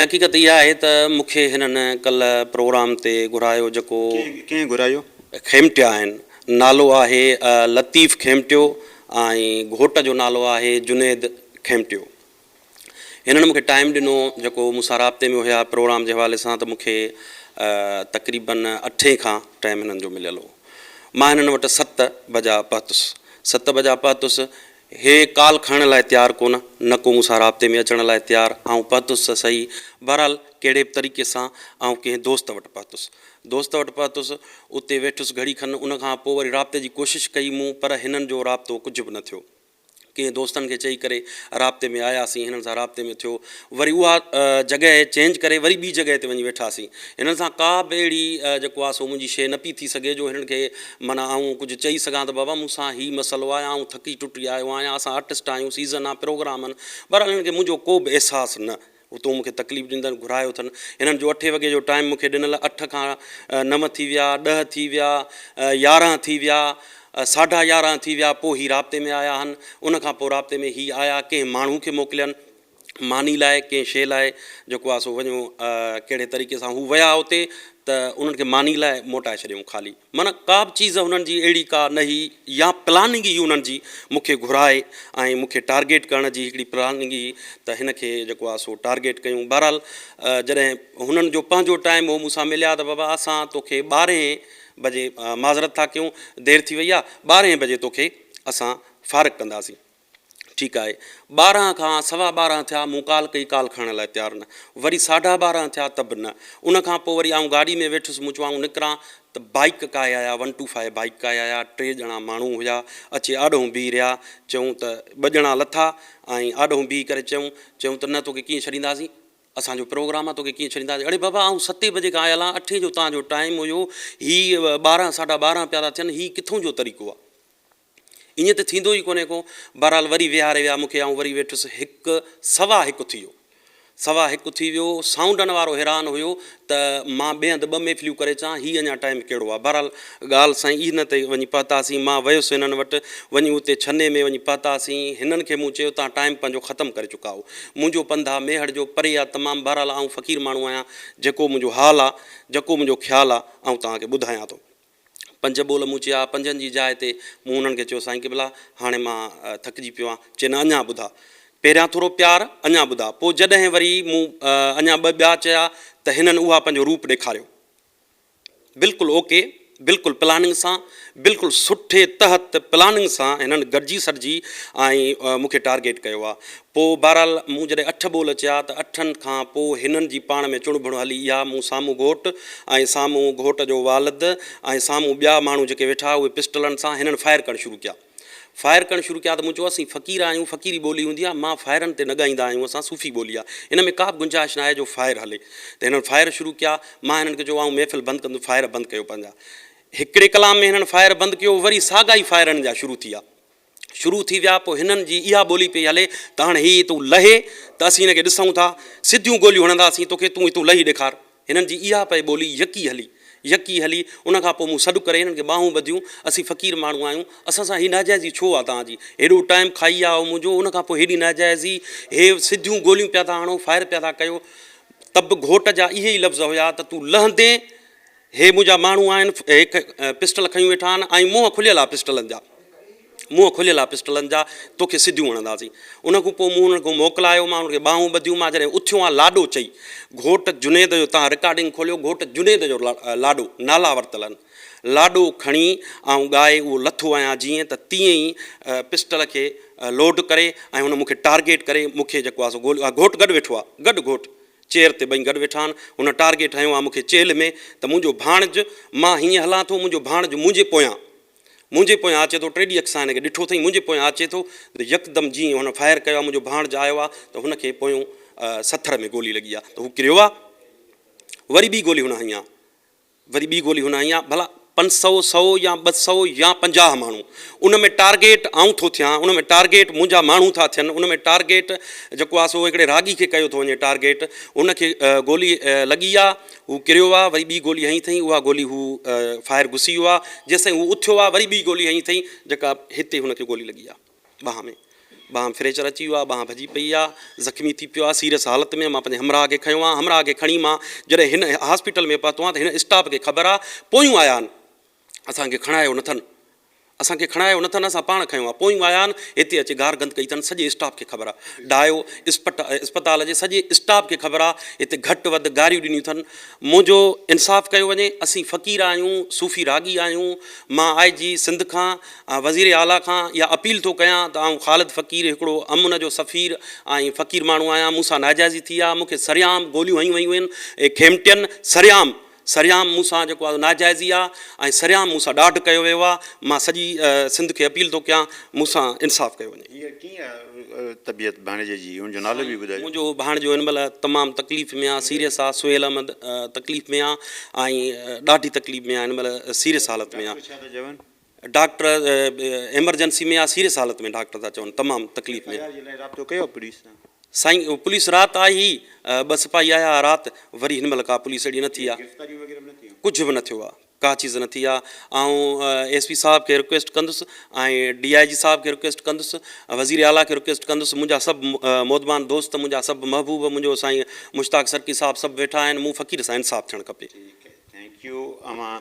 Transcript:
حقيقت اها آهي ته مون کي هنن ڪلهه پروگرام تي گهرايو جيڪو. ڪنهن گهرايو؟ کيمٽيا آهن. نالو آهي لطيف کيمٽيو ۽ گهوٽ جو نالو آهي جنيد کيمٽيو. هنن مون کي ٽائيم ڏنو جيڪو مون سان رابطي ۾ هيا پروگرام جي حوالي سان ته مون کي تقريبن اٺين کان ٽائيم هنن جو مليل هو. مان هنن وٽ ست بجا پهتس. ست بجا پهتس هي ڪال کڻڻ لاء تيار ڪونه، نه ڪو مون سان رابطي ۾ اچڻ لاء تيار. آئون پهتس ته سهي. بهرحال ڪهڙي به طريقي سان آئون ڪنهن دوست وٽ پهتس. دوست وٽ پهتس، اتي ويٺس گهڙي کن، ان کان پوء وري رابطي جي ڪوشش ڪئي مون پر هنن جو رابطو ڪجهه به نه ٿيو. ڪنهن دوستن کي چئي ڪري رابطي ۾ آياسين، هنن سان رابطي ۾ ٿيو. وري اها جڳهه چينج ڪري وري ٻي جڳهه تي وڃي ويٺاسين. هنن سان ڪا به اهڙي جيڪو آهي سو منهنجي شيء نه پئي ٿي سگهي جو هنن کي معنيٰ آئون ڪجهه چئي سگهان ته بابا مون سان هي مسئلو آهي آئون ٿڪي ٽٽي آيو آهيان اسان آرٽسٽ آهيون سيزن آهي پروگرام آهن بهرحال هنن کي منهنجو ڪو به احساس نه اتو مون کي تڪليف ڏيندن گهرايو اٿن هنن جو اٺين وڳي جو ٽائيم مون کي ڏنل اٺ کان نو ٿي ويا ڏهه ٿي ويا يارهن ٿي ويا ساڍا يارهن ٿي ويا پوء هي رابطي ۾ آيا آهن ان کان پوء رابطي ۾ هي آيا ڪنهن ماڻهو کي موڪلين ماني لاء ڪنهن شيء لاء جيڪو آهي سو وڃو ڪهڙي طريقي سان هو ويا اتي ته انهن کي ماني لاء موٽائي ڇڏيائون خالي معنيٰ ڪا به چيز هنن جي اهڙي ڪا نه هئي يا پلاننگ هئي انهن جي مون کي گهرائي ۽ مون کي ٽارگيٽ ڪرڻ جي هڪڙي پلاننگ هئي ته هن کي جيڪو آهي سو ٽارگيٽ ڪيون بهرحال جڏهن هنن جو پنهنجو ٽائيم هو مون سان مليا ته بابا اسان توکي ٻارهين بجي معذرت ٿا ڪيون دير ٿي وئي آهي ٻارهين بجي توکي اسان فارغ ڪنداسين. ٺيڪ آهي. 12 کان سوا 12 ٿيا، مون ڪال ڪئي، ڪال کڻڻ لاء تيار نه. وري ساڍا 12 ٿيا ته به نه. ان کان پوء وري آئون گاڏي ۾ ويٺس، مون چيو آئون نڪران ته بائيڪ ڪاهي آيا، ون ٽو فائيو بائيڪ ڪاهي آيا، ٽي ڄڻا ماڻهو هيا، اچي آڏهون بيهي رهيا، چيائون ته ٻه ڄڻا لٿا ۽ آڏهون بيهي ڪري چيائون، چيائون ته نه توکي ڪيئن ڇڏينداسين، اسان جو پروگرام آ توکي ڪيئن ڇڏينداسين، اڙي بابا آئون ستين بجي کان آيل آهيان، اٺين جو توهان جو ٽائيم هيو، هي 12 ساڍا 12 پيا ٿا ٿين، هي ڪٿون جو طريقو آ. ائين ته ٿيندو ئي ڪونهي ڪو. بهرحال وري ويهاري ويا مون کي، آئون وري ويٺس. هڪ سوا هڪ ٿي ويو. سوا هڪ ٿي ويو. سائونڊن وارو حيران هيو ته مان ٻئي هنڌ ٻه محفليون ڪري اچان، هي اڃا ٽائيم ڪهڙو آ. بهرحال ڳالهه سائين ان تي وڃي پهتاسين. مان ويس هنن وٽ، وڃي اتي ڇني ۾ وڃي پهتاسين. هنن کي مون چيو توهان ٽائيم پنهنجو ختم ڪري چڪا آهو. منهنجو پنڌ آ ميهڙ جو، پري آ تمام. بهرحال آئون فقير ماڻهو آهيان، جيڪو منهنجو حال آ، جيڪو منهنجو خيال آ، آئون توهان کي ٻڌايان ٿو. پنج ٻول مون چيا، پنجن جي جاء تي مون انهن کي چيو، سائين قبلا! هاڻي مان ٿڪجي پيو آهيان. چي نه اڃا ٻڌاء. پهريان ٿورو پيار، اڃا ٻڌاء. پوء جڏهن وري مون اڃا ٻه ٻيا چيا ته هنن اها پنهنجو روپ ڏيکاريو. بلڪل اوڪي، بلڪل پلاننگ سان، بلڪل سٺي تحت پلاننگ سان هنن گڏجي سڏجي ۽ مون کي ٽارگيٽ ڪيو آهي. پوء بهرحال مون جڏهن اٺ ٻول چيا ته اٺن کان پوء هنن جي پاڻ ۾ چڻ ڀڻ هلي اها مون سامهون گهوٽ ۽ سامهون گهوٽ جو والد ۽ سامهون ٻيا ماڻهو جيڪي ويٺا اهي پسٽلن سان هنن فائر ڪرڻ شروع ڪيا فائر ڪرڻ شروع ڪيا ته مون چيو اسين فقير آهيون فقيري ٻولي هوندي آهي مان فائرن تي نه ڳائيندا آهيون اسان صوفي ٻولي آهي ان ۾ ڪا به گنجائش ناهي جو فائر هلي ته هنن فائر شروع ڪيا مان هنن کي چيو آئون محفل بند ڪندس فائر بند ڪيو پنهنجا هڪڙي ڪلام ۾ هنن فائر بند ڪيو وري ساڳا ئي فائر هنن جا شروع ٿي ويا. شروع ٿي ويا پوء هنن جي اها ٻولي پئي هلي ته هاڻي هي هتون لهي ته اسين هن کي ڏسون ٿا سڌيون گوليون هڻنداسين توکي تون هتون لهي ڏيکار هنن جي اها پئي ٻولي يڪي هلي يڪي هلي ان کان پوء مون سڏ ڪري هنن کي ٻانهون ٻڌيون اسين فقير ماڻهو آهيون اسان سان هي ناجائزي ڇو آهي توهان جي هيڏو ٽائيم کائي ويا آهيو منهنجو ان کان پوء هيڏي ناجائزي هي سڌيون گوليون پيا ٿا هڻو فائر پيا ٿا ڪيو ته به گهوٽ جا اهي ئي لفظ هيا ته تون لهندين هي منهنجا ماڻهو آهن، هي پسٽل کنيون ويٺا آهن ۽ منهن کليل آهي پسٽلن جا، منهن کليل آهي پسٽلن جا، توکي سڌيون هڻنداسين. ان کان پوء مون انهن کان موڪلايو، مان انهن کي ٻانهون ٻڌيون، مان جڏهن اٿيو آهيان لاڏو چئي، گهوٽ جنيد جو تان رڪارڊنگ کوليو، گهوٽ جنيد جو لاڏو، نالا ورتل آهن، لاڏو کڻي آئون ڳائي اهو لٿو آهيان جيئن ته تيئن ئي پسٽل کي لوڊ ڪري ۽ هن مون کي ٽارگيٽ ڪري مون کي جيڪو آهي سو گولي، گهوٽ گڏ ويٺو آهي، گڏ گهوٽ. چيئر تي ٻئي گڏ ويٺا آهن. هن ٽارگيٽ هنيو آهي مون کي چيلهه ۾ ته منهنجو ڀاڻج، مان هيئن هلان ٿو، منهنجو ڀاڻج منهنجي پويان، منهنجي پويان اچي ٿو، ٽيڏي اک سان هن کي ڏٺو اٿئي، منهنجي پويان اچي ٿو ته يڪدم جيئن هن فائر ڪيو آهي، منهنجو ڀاڻج آيو آهي ته هن کي پويون سٿر ۾ گولي لڳي آهي ته هو ڪريو آهي. وري ٻي گولي هن هنئي آهي. وري ٻي گولي هن هنئي آ، ڀلا پنج سئو، سئو يا ٻه سئو يا 50 ماڻهو، ان ۾ ٽارگيٽ آئون ٿو ٿيان، ان ۾ ٽارگيٽ منهنجا ماڻهو ٿا ٿين، ان ۾ ٽارگيٽ جيڪو آ سو هڪڙي راڳي کي ڪيو ٿو وڃي ٽارگيٽ، ان کي گولي لڳي آ، هو ڪريو آ، وري ٻي گولي هنئي اٿئي، اها گولي هو فائر گسي ويو آ، جيستائين هو اٿيو آ وري ٻي گولي هنئي اٿئي، جيڪا هتي هن کي گولي لڳي آ ٻانهن ۾. ٻانهن فريچر اچي ويو آ، ٻانهن ڀڄي پئي آ، زخمي ٿي پيو آ، سيريس حالت ۾ مان پنهنجي همراهه کي کنيو آ، همراهه کي کڻي مان جڏهن هن هاسپيٽل ۾ پهتو آهيان ته هن اسٽاف کي خبر آ، پويون آيا آهن، اسان کي کڻايو نه اٿن، اسان کي کڻايو نه اٿن، اسان پاڻ کنيو آ، پويون آيا آهن، هتي اچي گار گند ڪئي اٿن، سڄي اسٽاف کي خبر آ، ڊايو اسپتال جي سڄي اسٽاف کي خبر آ، هتي گهٽ وڌ گاريون ڏنيون اٿن، منهنجو انصاف ڪيو وڃي، اسين فقير آهيون، صوفي راڳي آهيون، مان آء جي سنڌ کان وزير اعليٰ کان اها اپيل ٿو ڪيان ته آئون خالد فقير هڪڙو امن جو سفير ۽ فقير ماڻهو آهيان مون سان ناجائزي ٿي آهي مون کي سرعام گوليون هنيون ويون آهن کيمٽين سرعام سرعام مون سان جيڪو آهي ناجائزي آهي ۽ سرعام مون سان ڏاڍ ڪيو ويو آهي مان سڄي سنڌ کي اپيل ٿو ڪيان مون سان انصاف ڪيو وڃي. هينئر ڪيئن آهي طبيعت ڀاڻيجي جي ان جو نالو به ٻڌايو. منهنجو ڀاڻيجو هن مهل تمام تڪليف ۾ آهي سيريس آهي سهيل احمد تڪليف ۾ آهي ۽ ڏاڍي تڪليف ۾ آهي هن مهل سيريس حالت ۾ آهي. ڊاڪٽر ڇا ٿا چون؟ ڊاڪٽر ايمرجنسي ۾ آ سيريس حالت ۾ ڊاڪٽر ٿا چون تمام تڪليف ۾. ايف I R جي لاء رابطو ڪيو پوليس سان؟ سائين پوليس رات آئي هئي ٻه سپاهي آيا ها رات وري هن مهل ڪا پوليس اهڙي نه ٿي آ. گرفتاريون وغيره به نه ٿيون؟ ڪجهه به نه ٿيو آ ڪا چيز نه ٿي آ آئون ايس پي صاحب کي رڪويسٽ ڪندس ۽ ڊي I جي صاحب کي رڪويسٽ ڪندس وزير اعليٰ کي رڪويسٽ ڪندس منهنجا سڀ مودبان دوست منهنجا سڀ محبوب منهنجو سائين مشتاق سرڪي صاحب سڀ ويٺا آهن مون فقير سان انصاف ٿيڻ کپي. ٺيڪ آهي thank you اوهان.